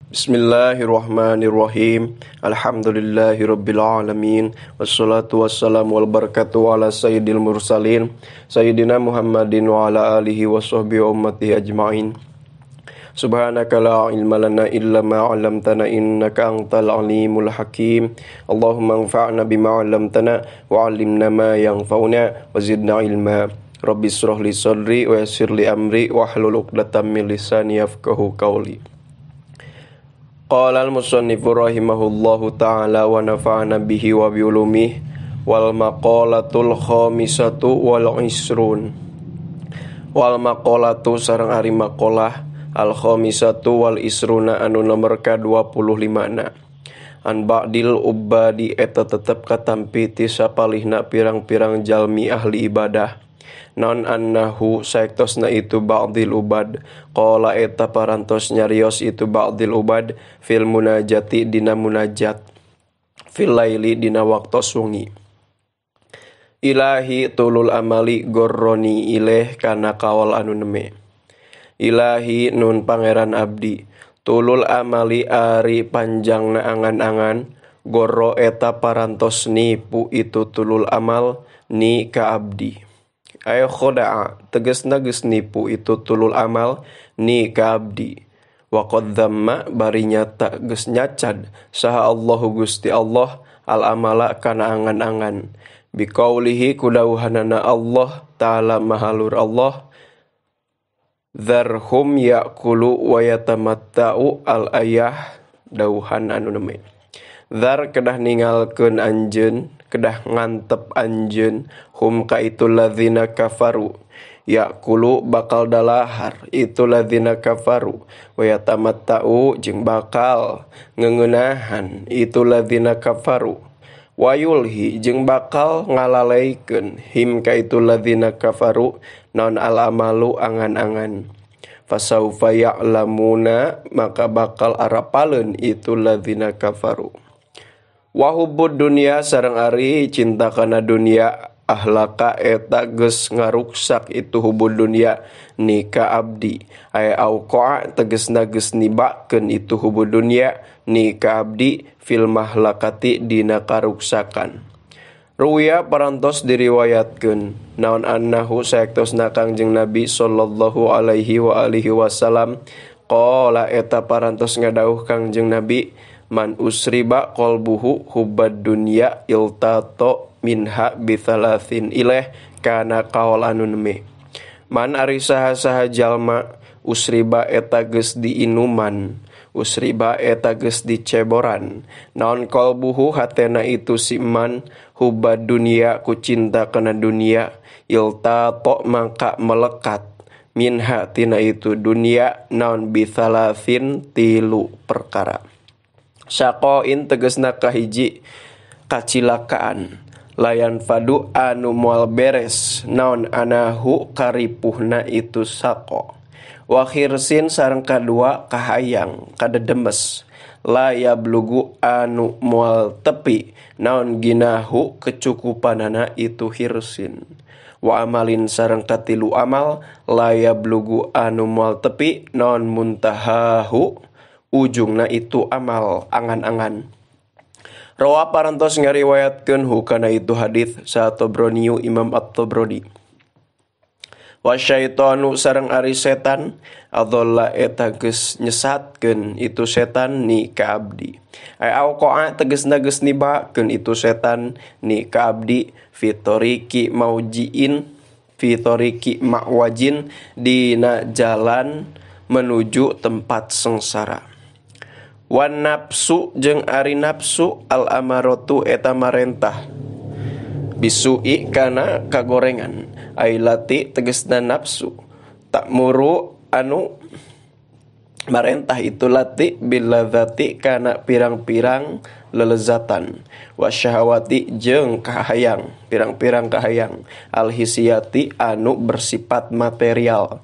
Bismillahirrahmanirrahim. Alhamdulillahi rabbil alamin. Wassalatu wassalamu wal barakatuh ala sayyidil mursalin sayyidina Muhammadin wa ala alihi wa sahbihi wa ummatihi ajma'in. Subhanaka la ilma lana illa ma 'allamtana innaka antal alimul hakim. Allahumma anfa'na bima 'allamtana wa 'allimna ma yanfa'una wa zidna ilma. Rabbi israh li sadri wa yassir li amri wahlul 'uqdatam min lisani yafqahu qawli. Qala al-musannifu rahimahullahu ta'ala wa nafa'ana bihi wa bi ulumihi wal maqalatul khamisatu wal isrun. Wal maqalatu sareng ari maqalah al khamisatu wal isruna anu nomor ka-25 na. An ba'dil ubadi eta tetep katampi ti sapalihna pirang-pirang jalmi ahli ibadah. Non annahu saektosna itu ba'dil ubad qala eta parantos nyarios itu ba'dil ubad fil munajati dina munajat fil laili dina waktos wengi. Ilahi tulul amali gorroni ileh kana kaol anu neme. Ilahi nun pangeran abdi tulul amali ari panjangna angan-angan gorro eta parantos nipu itu tulul amal ni ka abdi. Ayo khoda'a tegesna geus nipu itu tulul amal ni ka abdi. Wa qad dhamma bari nyata geus nyacad saha Allahu Gusti Allah al amala kana angan-angan. Biqaulihi kudawuhanana Allah ta'ala mahalur Allah dzarhum ya'kulu wa yatamatta'u al ayah dawuhan anu neme. Dzar kedah ningalkeun anjeun kedah ngantep anjeun hum ka itu ladzina kafaru yaqulu bakal dalahar itu ladzina kafaru wa yatamatta'u jeung bakal ngeunahan itu ladzina kafaru wa yulhi jeung bakal ngalaleikeun him ka itu ladzina kafaru naon al amalu angan-angan fasaufa ya'lamuna maka bakal arapaleun itu ladzina kafaru. Wahubud dunia sareng ari cinta kana dunia ahlaka eta geus ngaruksak itu hubud dunia ni ka abdi. Ay auqa'a tegesna geus nibakeun itu hubud dunia ni ka abdi fil mahlakati dina karuksakan. Ruwiya parantos diriwayatkeun naon annahu saektosna Kangjeng Nabi sallallahu alaihi wa alihi wasallam qala eta parantos ngadawuh Kangjeng Nabi man usriba qalbuhu hubbad dunya iltato minha bithalathin ileh kana kaol anu neme. Man ari saha-saha jalma usriba eta geus diinuman usriba eta geus diceboran naon qalbuhu hatena itu si man hubbad dunya ku cinta kana dunia iltato mangka melekat minha tina itu dunia naon bithalathin tilu perkara. Saqoin tegesna kahiji kacilakaan layan fadu anu moal beres naon anahu karipuhna itu saqo wa khirsin sareng kadua kahayang kadedemes la yablugu anu moal tepi naon ginahu kecukupanana itu hirsin wa amalin sareng katilu amal la yablugu anu moal tepi naon muntahahu ujungna itu amal angan-angan. Rawa parantos ngariwayatkeun hukana itu hadis sa Tabraniyu Imam At-Tabrani. Wa syaitanu sareng ari setan adalla eta geus nyesatkeun itu setan ni ka abdi. Ay auqa'a tegesna geus nibakeun itu setan ni ka abdi fi tariqi maujiin fi tariqi ma'wajin dina jalan menuju tempat sengsara. Wan nafsu jeung ari nafsu al amaratu eta marentah bisui kana kagorengan ailati tegesna nafsu takmuru anu marentah itu lati biladzati kana pirang-pirang lelezatan wasyahawati jeung kahayang pirang-pirang kahayang alhisiyati anu bersifat material.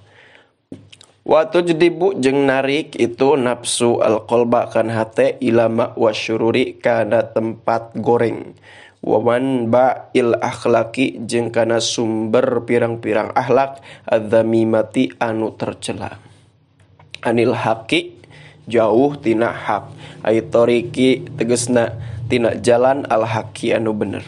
Watu jedibu jeung narik itu nafsu alqolba kan hate ilama wasyururi kana tempat goreng waman ba'il akhlaki jeung kana sumber pirang-pirang akhlak adzamimati anu tercela anil haqi jauh tina hak ai toriki tegesna tina jalan al haqi anu bener.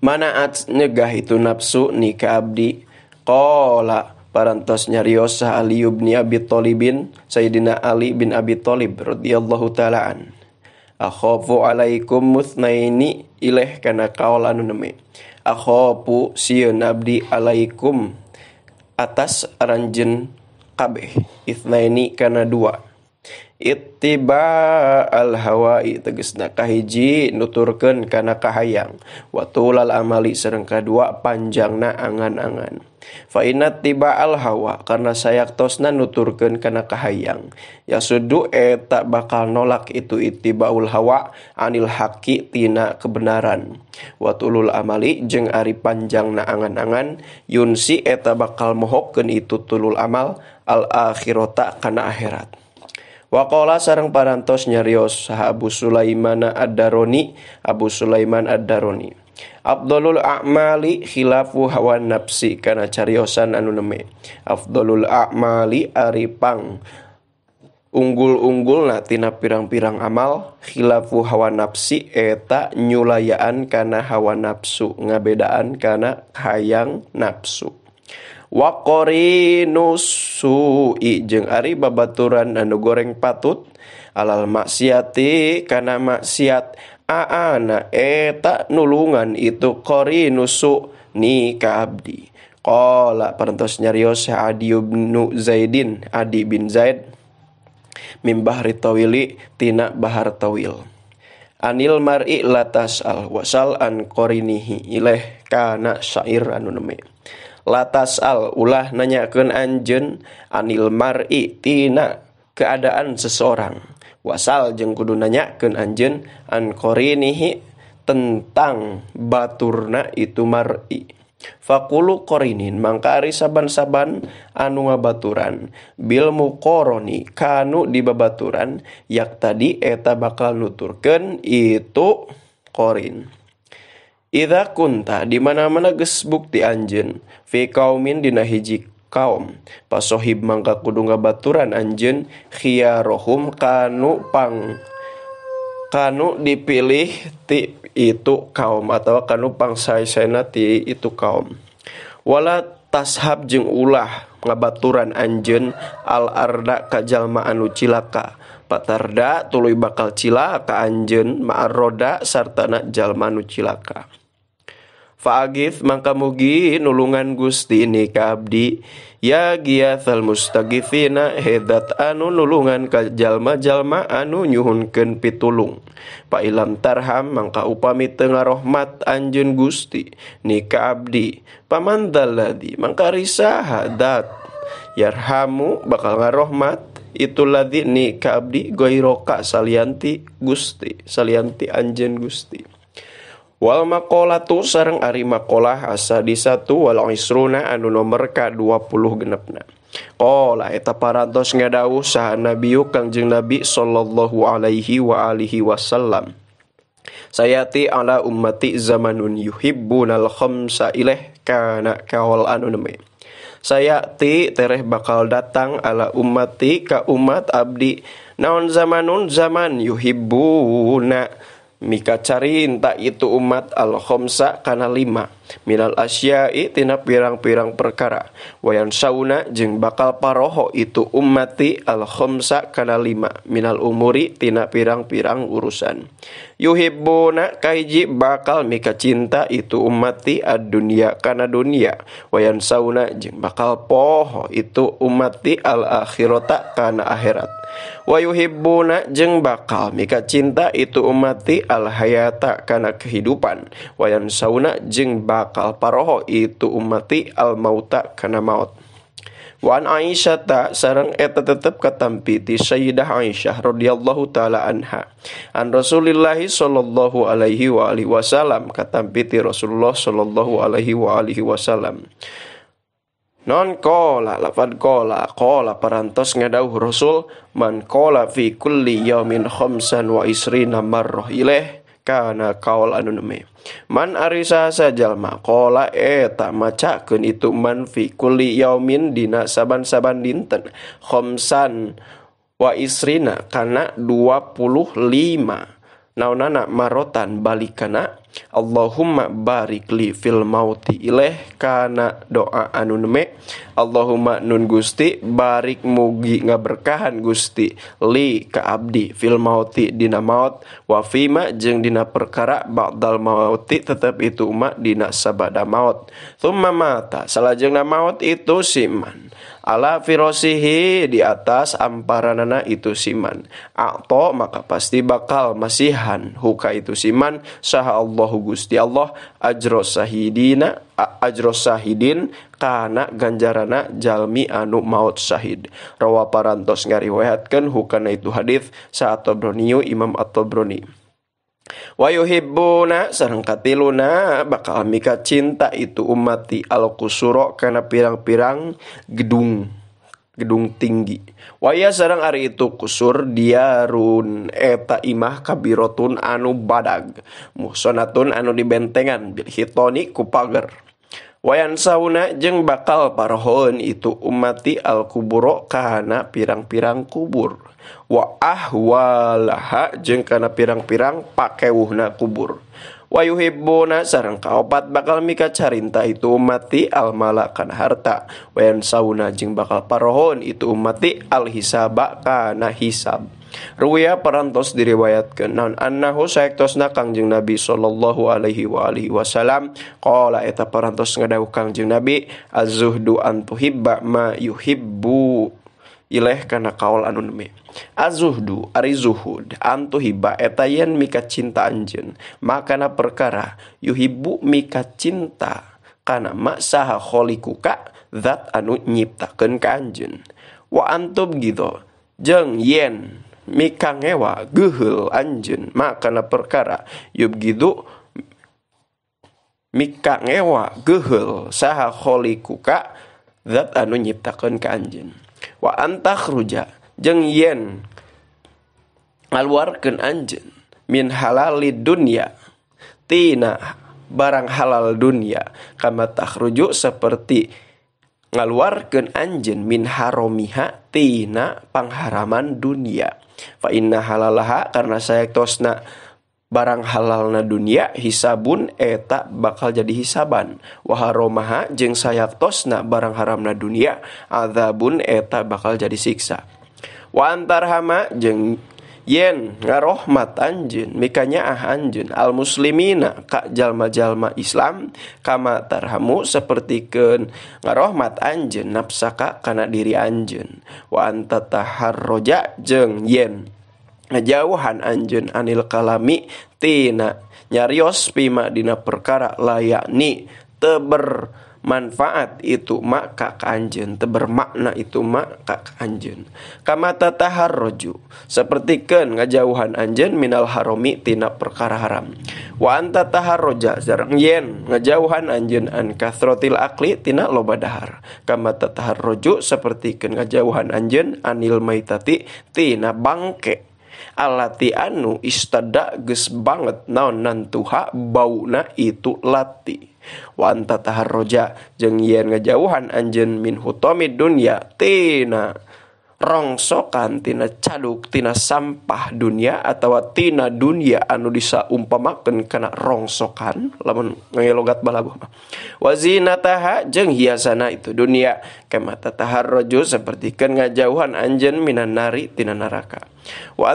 Manaat nyegah itu nafsu ni ka abdi. Qala parantos nyarios saha Ali bin Abi Thalibin Sayyidina Ali bin Abi Thalib radhiyallahu taala an. Akhafu alaikum mutsnaini ileh kana kaol anu neme. Akhafu sieun abdi alaikum atas aranjeun kabeh itsnaini kana dua. Ittiba al hawai tegesna kahiji nuturkeun kana kahayang wa tulal amali sareng kadua panjangna angan-angan. Fa inna tiba al hawa karena sayaktosna nuturkeun kana kahayang yasudu eta bakal nolak itu ittibaul hawa anil haqi tina kebenaran. Wa tulul amali jeung ari panjangna angan-angan yunsi eta bakal mohokeun itu tulul amal al akhirata kana akhirat. Waqala sareng parantos nyarios saha Abu Sulaiman Ad-Darani Abu Sulaiman Ad-Darani afdalul a'mali khilafu hawa nafsi kana cariosan anu neme. Afdalul a'mali ari pang unggul-unggulna tina pirang-pirang amal khilafu hawa nafsi eta nyulayaan kana hawa nafsu ngabedaan kana hayang nafsu. Wa qarinus su'i jeung ari babaturan anu goreng patut alal maksiati kana maksiat aana eta nulungan itu qarinus su ni ka abdi. Qala parantos nyarios Adi bin Zaidin Adi bin Zaid mim bahri tawili tina bahar tawil. Anil mar'i latasal wasal an qarinihi ileh kana syair anu neme. Latasal ulah nanyakeun anjeun anil mar'i tina keadaan seseorang. Wasal jeung kudu nanyakeun anjeun an qarinihi tentang baturna itu mar'i. Faqulu qarinin mangka ari saban-saban anu ngabaturan bil muqarani kanu dibabaturan yak tadi eta bakal nuturkeun itu qarin. Idza kunta di mana-mana geus bukti anjeun fi kaumin dina hiji kaum pasohib mangka kudu ngabaturan anjeun khiyarohum kanu pang kanu dipilih ti itu kaum atau kanu pangsaesena ti itu kaum. Wala tashab jeung ulah ngabaturan anjeun al arda ka jalma anu cilaka patarda tuluy bakal cilaka anjeun ma'arroda sartana jalma anu cilaka. Fa'agith mangka mugi nulungan Gusti ni ka abdi ya giyathal mustagithina hedat anu nulungan ka jalma-jalma anu nyuhunkeun pitulung. Pa ilam tarham mangka upami teu ngarohmat anjeun Gusti ni ka abdi pamandalladzi mangka risaha dat yarhamu bakal ngarohmat itu ladzi ni ka abdi goiroka salianti Gusti salianti anjeun Gusti. Wal maqalatu sareng ari maqalah asadisatu wal isruna anu nomor ka 20 genepna. Qala eta parantos ngadawuh saha nabiyu Kangjeng Nabi sallallahu alaihi wa alihi wasallam. Sayati ala ummati zamanun yuhibbunal khamsa ilaih kana kaol anu neme. Sayati tereh bakal datang ala ummati ka umat abdi naon zamanun zaman yuhibbuna mika carinta itu umat al khamsa kana lima minal asya'i tina pirang-pirang perkara wayan sauna jeung bakal paroho itu ummati al khamsa kana lima minal umuri tina pirang-pirang urusan yuhibbuna kahiji bakal mika cinta itu ummati ad-dunya kana dunia wayan sauna jeung bakal poho itu ummati al akhirata kana akhirat wa yuhibbuna jeung bakal mika cinta itu ummati al hayata kana kehidupan wayan sauna jeung bakal paroho itu ummati al mauta kana maut. Wa an Aisyah ta sareng eta tetep katampi ti Sayyidah Aisyah radhiyallahu taala anha an Rasulillah sallallahu alaihi wa alihi wasallam katampi ti Rasulullah sallallahu alaihi wa alihi wasallam. Non kola lafad kola kola parantos ngadauh Rasul man kola fi kulli yaumin khamsan wa isrina marrah ilaih kana kaol anu neme. Man ari saha jalma kola eta macakeun itu man fi kulli yaumin dina saban-saban dinten khamsan Wa isrina kana 25 naonana marotan balikana Allahumma barik li fil mauti ileh kana doa anu neme Allahumma nun Gusti barik mugi ngaberkahan Gusti li ka abdi fil mauti dina maut wa fima jeung dina perkara ba'dal mauti tetep itu ma dina sabada maut tsumma mata salajengna maut itu siman ala firosihi di atas amparanana itu siman atau maka pasti bakal masihan huka itu siman saha Allahu Gusti Allah ajro sahidina ajro sahidin kana ganjarana jalmi anu maut syahid rawa parantos ngariwayatkeun hukana itu hadis sa At-Tabrani Imam At-Tabrani. Wa yuhibbuna sareng katiluna bakal mika cinta itu umati al-qusura kana pirang-pirang gedung tinggi. Waya sareng ari itu kusur diarun eta imah kabirotun anu badag muhsonatun anu dibentengan bil hitoni ku pager. Wayan sauna jeung bakal parohon itu umati al-kuburo kana pirang-pirang kubur. Wa ahwalaha jeung kana pirang-pirang pakewuhna kubur. Wa yuhibbuna sareng kaopat bakal mika carinta itu umati al-mala kana harta. Wayan sauna jeung bakal parohon itu umati al-hisaba kana hisab. Ruwiya parantos diriwayatkeun naon annahu saektosna Kangjeng Nabi sallallahu alaihi wa alihi wasallam qala eta parantos ngadawuh Kangjeng Nabi az-zuhdu an tuhibba ma yuhibbu ileh kana kaul anu neme az-zuhdu ari zuhud an tuhibba eta yen mika cinta anjeun makana perkara yuhibbu mika cinta kana ma saha khaliquka zat anu nyiptakeun ka anjeun wa antub gitu jeung yen mika ngewa geuheul anjeun makana perkara yubgidu mika ngewa geuheul saha khaliquka zat anu nyiptakeun ka anjeun wa antakhruja jeung yen ngaluarkeun anjeun min halalid dunya tina barang halal dunya kama takhruju seperti ngaluarkeun anjeun min haromiha tina pangharaman dunia. Fa inna halalaha karena saektosna barang halalna dunia hisabun eta bakal jadi hisaban wa haromaha jeung sayaktosna barang haramna dunia azabun eta bakal jadi siksa. Wa antarhama jeung yen ngarohmat anjeun mikanyaah anjeun al muslimina ka jalma-jalma Islam kama tarhamu sapertikeun ngarohmat anjeun nafsaka kana diri anjeun wa anta taharroja jeung yen ngajauhan anjeun anil kalami tina nyarios pima dina perkara layakni teu bermanfaat itu maka ka anjeun teu bermakna itu maka ka anjeun kama tataharroju sapertikeun ngajauhan anjeun minal harami tina perkara haram wa anta taharroja sareng yen ngajauhan anjeun an kathrotil akli tina loba dahar kama tataharroju sapertikeun ngajauhan anjeun anil maitati tina bangke alati anu istada geus banget naon nantuha bauna itu lati wa anta taharroja jeung yen ngajauhan anjeun min hutamid dunya tina rongsokan tina caduk tina sampah dunia atawa tina dunia anu disaumpamakeun kana rongsokan lamun ngelogat balabuh mah wa zinataha jeung hiasana itu dunia kama tataharroju sapertikeun ngajauhan anjeun minan nari tina neraka wa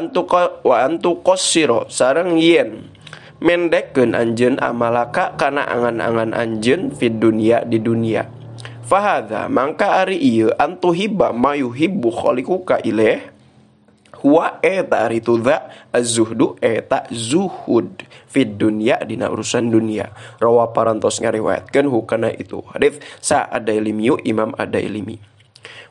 antu qassira sareng yen mendekkeun anjeun amalaka kana angan-angan anjeun fid dunya di dunia. Fahadha mangka ari ieu antuhibba ma yuhibbu khaliquka ilaih huwa eta ari tudza az-zuhdu eta zuhud fid dunya dina urusan dunia. Rawa parantos ngariwayatkeun hukana itu hadis sa Ad-Dailimi Imam Ad-Dailimi.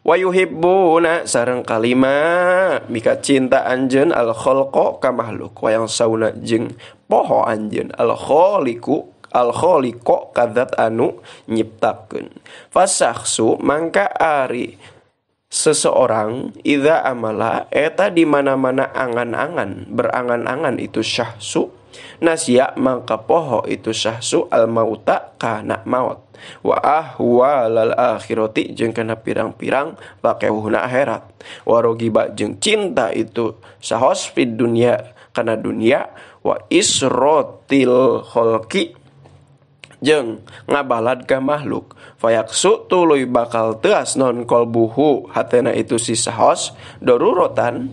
Wa yuhibbuna sareng kalima mika cinta anjeun al khalqa ka makhluk wa yang sauna jeung poho anjeun al khaliqu al khaliqo kadzat anu nyiptakeun. Fasakhsu mangka ari seseorang idza amala eta di mana-mana angan-angan berangan-angan itu syahsu Nasya mangka poho itu sahsu al mauta kana maut wa ahwalal akhirati jeung kana pirang-pirang pakewuhna akhirat wa rogiba jeung cinta itu sahos fid dunya kana dunya wa isrotil kholqi jeung ngabalad ka makhluk fayaksu tuluy bakal teas non kolbuhu hatena itu si sahos darurotan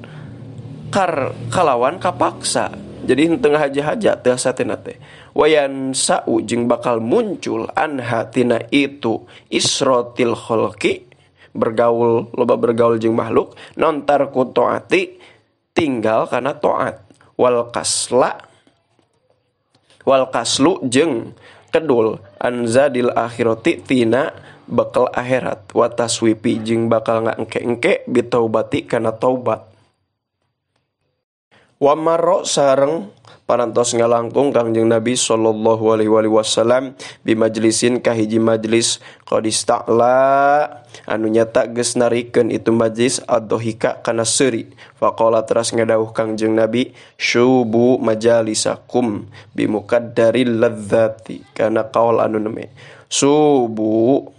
kar kalawan kapaksa. Jadi henteu haja-haja teas hatena teh wayan sa'u jeung bakal muncul anha tina itu isrotil kholqi bergaul loba bergaul jeung makhluk non tarku taati tinggal kana taat wal kasla wal kaslu jeung kedul anzadil akhirati tina bekal akhirat wa taswipi jeung bakal ngaengke-engke bitaubati kana taubat. Wa marro sareng parantos ngalangkung Kangjeng Nabi sallallahu alaihi wasallam bi majlisin ka hiji majlis qad ista'la anu nyata geus narikeun itu majlis ad-dhahika kana seuri. Faqala teras ngadawuh Kangjeng Nabi syubu majalisakum bi muqaddaril ladzati kana qaul anu neme subu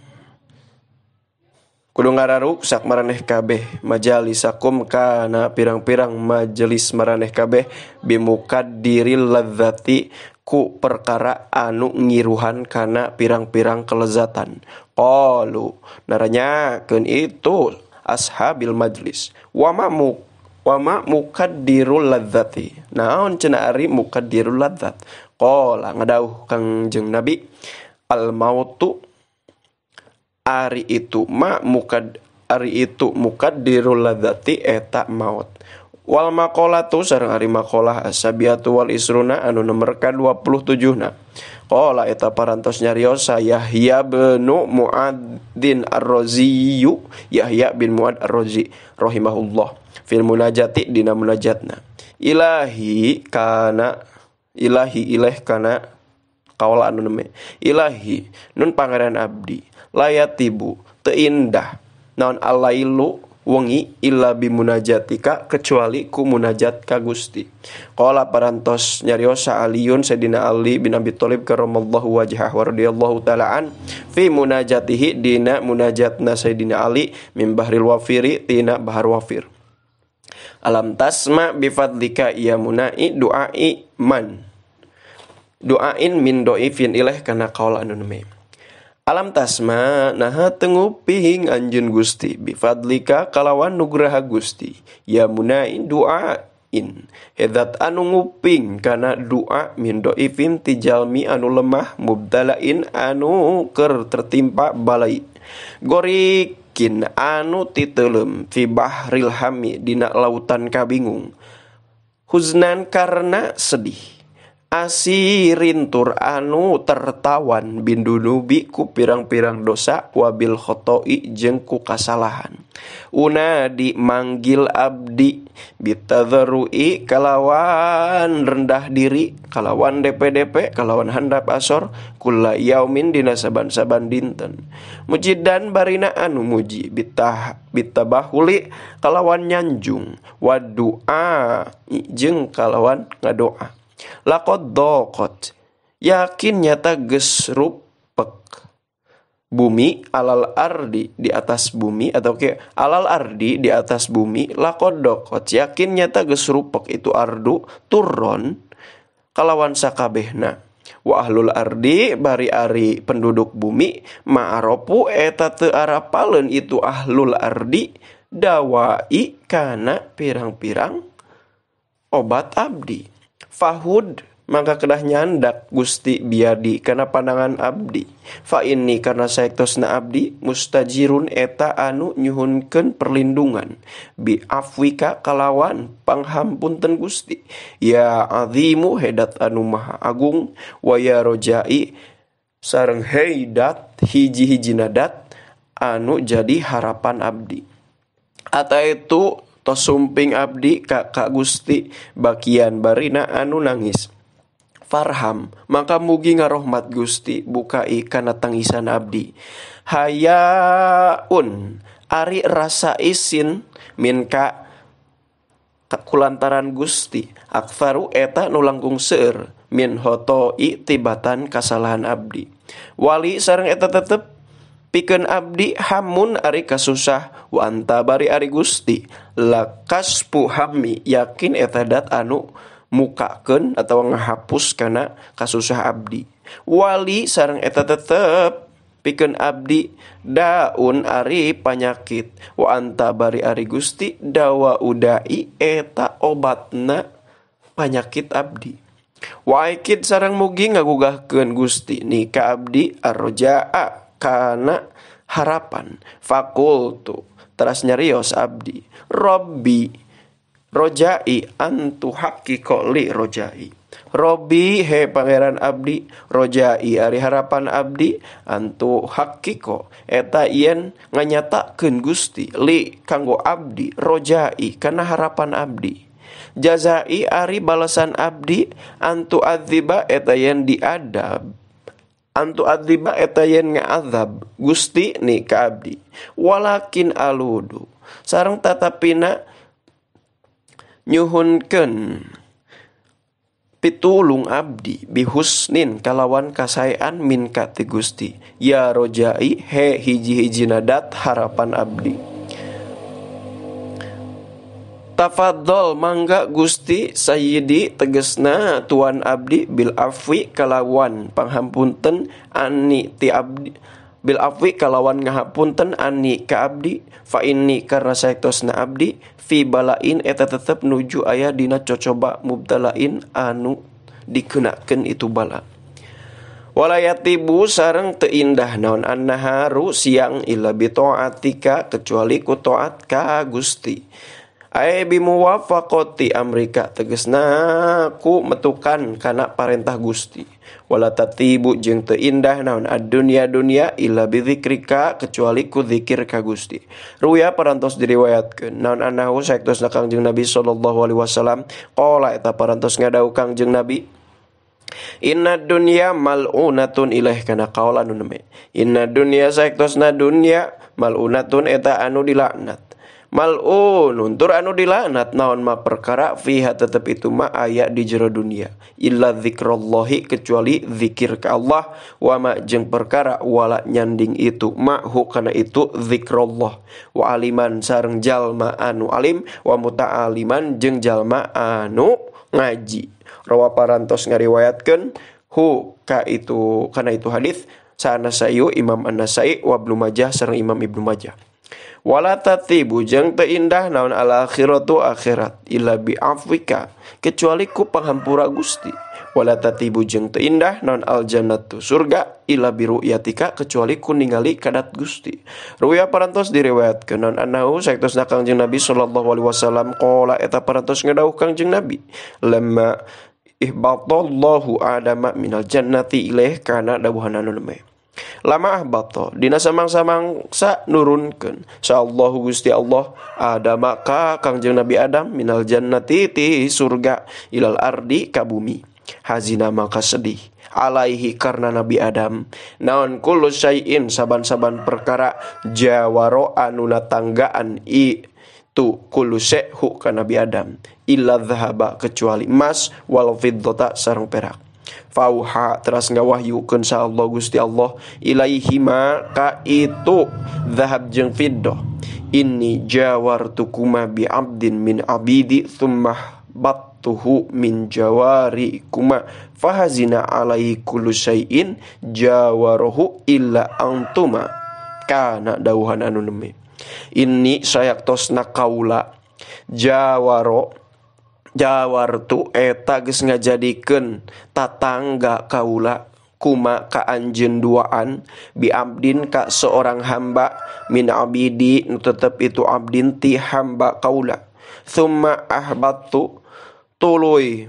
kudu ngararuksak maraneh kabeh majalisakum kana pirang-pirang majelis maraneh kabeh bimukaddiril ladzati ku perkara anu ngiruhan kana pirang-pirang kelezatan. Qalu naranyakeun itu ashabil majlis wama mukaddirul ladzati naon cenah ari mukaddirul ladzat. Qala ngadauh Kangjeng Nabi al mautu ari itu ma mukad ari itu mukaddirul ladzati eta maut. Wal maqalatu sareng ari maqalah asabiatu wal isruna anu nomer ka 27 na. Qala eta parantos nyariosa Yahya bin Mu'adzin Ar-Razi Yahya bin Mu'ad Ar-Razi rahimahullah fil munajati dina munajatna. Ilahi kana ilahi ilaih kana kaula anu neme ilahi nun pangeran abdi layatibu teu indah naon alailu wengi illa bimunajatika kecuali ku munajat ka Gusti. Qala parantos nyariosa Aliun Sayyidina Ali bin Abi Thalib karramallahu wajhah wa radhiyallahu taala an fi munajatihi dina munajatna Sayyidina Ali min bahril wafiri tina bahar wafir. Alam tasma bi fadlika ya munai duai man duain min doifin ilaih kana qaul anu neme. Alam tasma naha tenguping anjeun Gusti bifadlika kalawan nugraha Gusti ya munain duain hedat anu nguping kana doa min doifin ti jalmi anu lemah mubtalain anu keur tertimpa balai gorikin anu titeuleum fi bahril hami dina lautan kabingung huznan karena sedih asirin tur anu tertawan bindunubi ku pirang-pirang dosa wabil khotoi jeung ku kasalahan. Unadi manggil abdi bitadharui kalawan rendah diri kalawan DPDP kalawan handap asor kula yaumin dina saban-saban dinten mujidan barina anu muji bitabahuli kalawan nyanjung wadu'a jeung kalawan ngadoa. Laqad daqat yakin nyata geus rupek bumi alal ardi di atas bumi atau ke alal ardi di atas bumi laqad daqat yakin nyata geus rupek itu ardu turun kalawan sakabehna wa ahlul ardi bari ari penduduk bumi ma'aropu eta teu arapaleun itu ahlul ardi dawai kana pirang-pirang obat abdi. Fahud maka kedah nyandak Gusti biadi karena pandangan abdi. Fa ini karena saektosna abdi mustajirun eta anu nyuhunkeun perlindungan bi afwika kalawan panghampunten Gusti. Ya azimu hedat anu maha agung wa ya rojai sareng heidat hiji-hiji nadat anu jadi harapan abdi. Ata itu tos sumping abdi ka Gusti bakian barina anu nangis. Farham maka mugi ngarohmat Gusti bukai kana tangisan abdi. Hayaun ari rasa isin minka kulantaran Gusti aktsaru eta nu langkung seueur min hotoi tibatan kasalahan abdi. Wali sareng eta tetep pikeun abdi hamun ari kasusah wa anta bari ari Gusti lakaspu hammi yakin eta dat anu mukakeun atawa ngahapus kana kasusah abdi. Wali sareng eta tetep pikeun abdi daun ari panyakit wa anta bari ari Gusti dawa udai eta obatna panyakit abdi. Wa aikid sareng mugi ngagugahkeun Gusti ni ka abdi arrojaa kana harapan. Fakultu teras nyarios abdi Robbi rojai antu haqiqo li rojai. Robbi he pangeran abdi rojai ari harapan abdi antu haqiqo eta yen nganyatakeun Gusti li kanggo abdi rojai kana harapan abdi. Jazai ari balasan abdi antu adziba eta yen diadab antu adziba eta yen nga'adzab Gusti ni ka abdi. Walakin aludu sareng tatapina nyuhunkeun pitulung abdi bihusnin kalawan kasaean min ka ti Gusti ya rojai he hiji-hiji nadat harapan abdi. Tafadhol mangga Gusti sayyidi tegesna tuan abdi bil afwi kalawan panghampunten ani ti abdi bil afwi kalawan ngahapunten ani ka abdi fa inni karna saektosna abdi fi balain eta tetep nuju aya dina cocoba mubtalain anu dikenakeun itu bala. Walayatibu sareng teu indah naon annaharu siang illa bi taatika kecuali ku taat ka Gusti. Ae bimuwafaqati amrika tegesna ku metukan kana parentah Gusti. Wala tatibu jeung teu indah naon ad-dunya dunya illa bidzikrika kecuali ku zikir ka Gusti. Ruya parantos diriwayatkeun naon anahu saektosna Kangjeng Nabi sallallahu alaihi wasallam qala eta parantos ngadau Kangjeng Nabi inna dunya mal'unatun ilaih kana kaola nu neme. Inna dunya saektosna dunya mal'unatun eta anu dilaknat. Mal'un untur anu dilaknat naon ma perkara fiha tetep itu ma aya di jero dunia illa zikrallahi kecuali zikir ka Allah wa ma jeung perkara wala nyanding itu ma hu kana itu zikrullah wa aliman sareng jalma anu alim wa muta'aliman jeung jalma anu ngaji. Rawa parantos ngariwayatkeun hu ka itu kana itu hadis Sa-Nasa'i Imam An-Nasa'i wa Ibnu Majah sareng Imam Ibnu Majah. Wala tatibu jeung teu indah naon al akhiratu akhirat illa bi afwika kecuali ku panghampura Gusti. Wala tatibu jeung teu indah naon al jannatu surga illa bi ru'yatika kecuali ku ningali kadat Gusti. Ruya parantos diriwayatkeun naon annahu saektosna Kangjeng Nabi sallallahu alaihi wasallam qala eta parantos ngadawuh Kangjeng Nabi lamma ihbatallahu adama minal jannati ilaih kana dawuhan anu neme. Lama ahbato dina samang-samangsa nurunkeun sa Allahu Gusti Allah Adama ka Kangjeng Nabi Adam minal jannati ti surga ilal ardi ka bumi. Hazina maka sedih alaihi karena Nabi Adam naon kullu syai'in saban-saban perkara jawaro anu natanggaan i tu kullu syai'hu ka Nabi Adam illa dhahaba kecuali emas wal fiddata sareng perak. Fauha teras ngawahyukeun sa Allah Gusti Allah ilaihi ma ka itu zahab jeung fiddah inni jawartukuma bi abdin min abidi thumma battuhu min jawarikuma fahazina alaihi kullu syai'in jawaruhu illa antuma kana dawuhan anu neme. Inni sayaktosna kaula jawaro jawartu eta geus ngajadikeun tatangga kaula kuma ka anjeun duaan bi abdin ka seorang hamba min abidi nu tetep itu abdin ti hamba kaula thumma ahbattu tuluy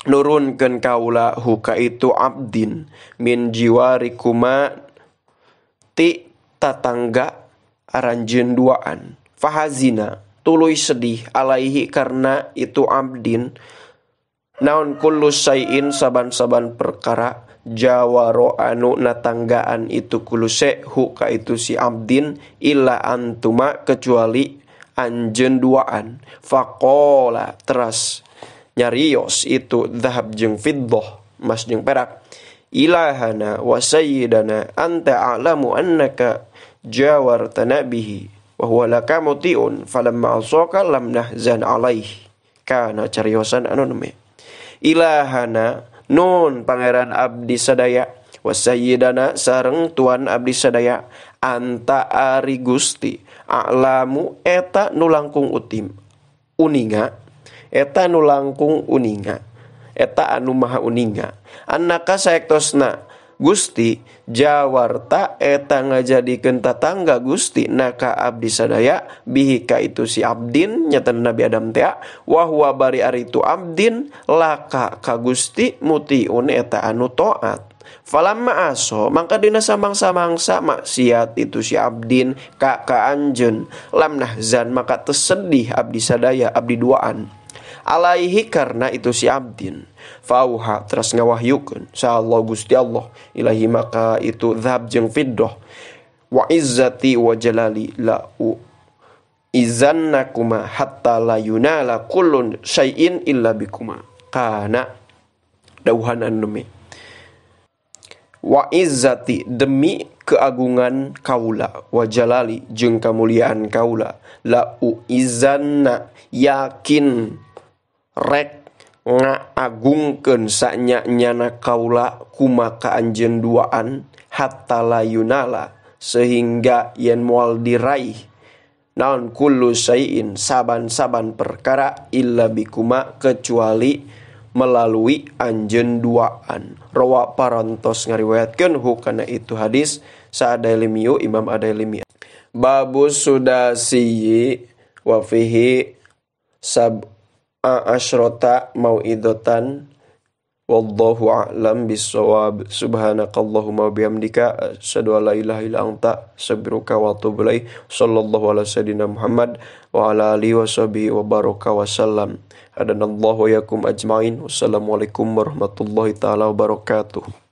nurunkeun kaula hu ka itu abdin min jiwarikuma ti tatangga aranjeun duaan fahazina tuluy sedih alaihi karena itu abdin naon kullu syai'in saban-saban perkara jawaro anu natanggaan itu kullu syai'hu ka itu si abdin illa antuma kecuali anjeun duaan. Faqala teras nyarios itu zahab jeung fiddah emas jeung perak, ilahana wa sayyidana anta a'lamu annaka jawartana bihi wa huwa laka muti'un falamma asaka lam nahzan alaihi. Kana cariosan anu neme ilahana nun pangeran abdi sadaya, wa sayyidana sareng tuan abdi sadaya, anta ari Gusti a'lamu eta nu langkung utim uninga, eta nu langkung uninga, eta anu maha uninga, annaka saektosna Gusti jawarta eta ngajadikeun tatangga Gusti naka abdi sadaya bihi ka itu si abdin nyata Nabi Adam teh wa huwa bari ari itu abdin laka ka Gusti mutiun eta anu taat. Falamma aso mangka dina samangsa-mangsa maksiat itu si abdin ka ka anjeun lam nahzan maka tersedih abdi sadaya abdi duaan alaihi karena itu si abdin. Fauha teras ngawahyukeun sa Allah Gusti Allah ilahi maka itu zahab jeung fiddah wa izzati wa jalali la u izannakuma hatta la yunala kullun syai'in illa bikuma. Kana dauhan anu wa izzati demi keagungan kaula wa jalali jeung kamuliaan kaula la u izanna yakin rek ngaagungkeun sanya-nyana kaula kumaka anjeun duaan hatta la yunala sehingga yen moal diraih naon kullu syai'in saban-saban perkara illa bikuma kecuali melalui anjeun duaan. Rawa parantos ngariwayatkeun hukana itu hadis saadailimiu Imam Adailimi. Babus sudasi wa fihi sab asyrota mau'idatan wallahu a'lam bissawab. Subhanakallahumma bihamdika asyhadu an la ilaha illa anta astaghfiruka wa atubu ilaik. Sallallahu ala sayidina Muhammad wa ala alihi washabihi wa baraka wa sallam. Hadanallahu wa yakum ajmain. Wassalamualaikum warahmatullahi taala wabarakatuh.